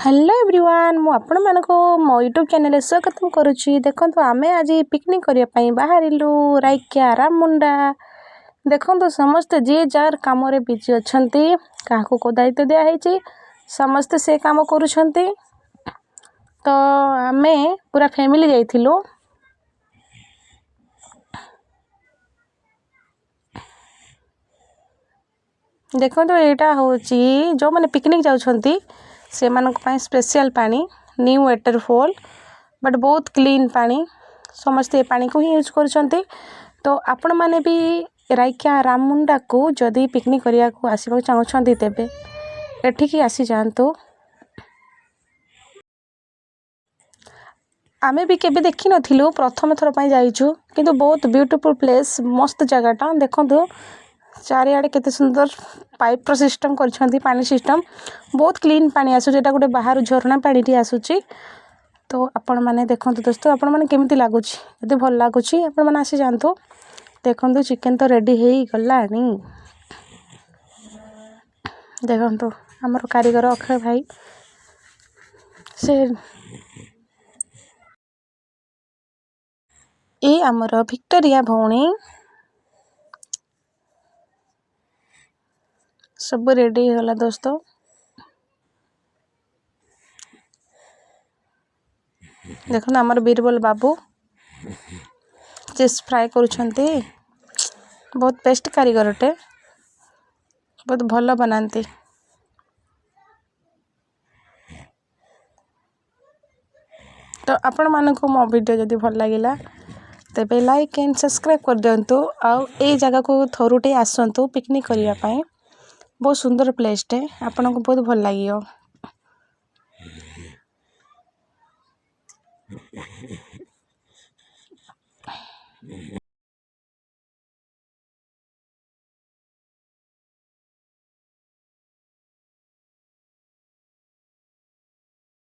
Hello everyone, ମୁଁ ଆପଣମାନଙ୍କୁ ମୋ ୟୁଟ୍ୟୁବ୍ ଚ୍ୟାନେଲ୍ରେ ସ୍ୱାଗତମ କରୁଛି। ଦେଖନ୍ତୁ, ଆମେ ଆଜି ପିକନିକ୍ କରିବା ପାଇଁ ବାହାରିଲୁ ରାଇକିଆ ରାମମୁଣ୍ଡା। ଦେଖନ୍ତୁ, ସମସ୍ତେ ଯିଏ ଯାହାର କାମରେ ବିଜି ଅଛନ୍ତି। କାହାକୁ କେଉଁ ଦାୟିତ୍ୱ ଦିଆହେଇଛି, ସମସ୍ତେ ସେ କାମ କରୁଛନ୍ତି। ତ ଆମେ ପୁରା ଫ୍ୟାମିଲି ଯାଇଥିଲୁ। ଦେଖନ୍ତୁ, ଏଇଟା ହେଉଛି ଯେଉଁମାନେ ପିକନିକ୍ ଯାଉଛନ୍ତି ସେମାନଙ୍କ ପାଇଁ ସ୍ପେଶିଆଲ୍ ପାଣି, ନ୍ୟୁ ୱାଟରଫଲ୍, ବଟ୍ ବହୁତ କ୍ଲିନ୍ ପାଣି। ସମସ୍ତେ ଏ ପାଣିକୁ ହିଁ ୟୁଜ୍ କରୁଛନ୍ତି। ତ ଆପଣମାନେ ବି ରାଇକିଆ ରାମମୁଣ୍ଡାକୁ ଯଦି ପିକନିକ୍ କରିବାକୁ ଆସିବାକୁ ଚାହୁଁଛନ୍ତି, ତେବେ ଏଠିକି ଆସିଯାଆନ୍ତୁ। ଆମେ ବି କେବେ ଦେଖିନଥିଲୁ, ପ୍ରଥମ ଥର ପାଇଁ ଯାଇଛୁ, କିନ୍ତୁ ବହୁତ ବ୍ୟୁଟିଫୁଲ୍ ପ୍ଲେସ୍, ମସ୍ତ ଜାଗାଟା। ଦେଖନ୍ତୁ, ଚାରିଆଡ଼େ କେତେ ସୁନ୍ଦର ପାଇପ୍ର ସିଷ୍ଟମ୍ କରିଛନ୍ତି, ପାଣି ସିଷ୍ଟମ୍। ବହୁତ କ୍ଲିନ୍ ପାଣି ଆସୁଛି। ଏଇଟା ଗୋଟେ ବାହାରୁ ଝରଣା ପାଣିଟି ଆସୁଛି। ତ ଆପଣମାନେ ଦେଖନ୍ତୁ ଦୋସ୍ତ, ଆପଣମାନେ କେମିତି ଲାଗୁଛି? ଯଦି ଭଲ ଲାଗୁଛି, ଆପଣମାନେ ଆସିଯାଆନ୍ତୁ। ଦେଖନ୍ତୁ, ଚିକେନ୍ ତ ରେଡ଼ି ହେଇଗଲାଣି। ଦେଖନ୍ତୁ, ଆମର କାରିଗର ଅକ୍ଷୟ ଭାଇ ସେ ଏଇ ଆମର ଭିକ୍ଟୋରିଆ ଭଉଣୀ। ସବୁ ରେଡ଼ି ହେଇଗଲା ଦୋସ୍ତ। ଦେଖନ୍ତୁ, ଆମର ବୀରବଲ ବାବୁ ଚିପ୍ସ ଫ୍ରାଏ କରୁଛନ୍ତି। ବହୁତ ବେଷ୍ଟ କାରିଗରଟେ, ବହୁତ ଭଲ ବନାନ୍ତି। ତ ଆପଣମାନଙ୍କୁ ମୋ ଭିଡ଼ିଓ ଯଦି ଭଲ ଲାଗିଲା, ତେବେ ଲାଇକ୍ ଆଣ୍ଡ ସବସ୍କ୍ରାଇବ୍ କରିଦିଅନ୍ତୁ। ଆଉ ଏଇ ଜାଗାକୁ ଥରୁଟେ ଆସନ୍ତୁ ପିକନିକ୍ କରିବା ପାଇଁ। ବହୁତ ସୁନ୍ଦର ପ୍ଲେସ୍ଟେ, ଆପଣଙ୍କୁ ବହୁତ ଭଲ ଲାଗିବ।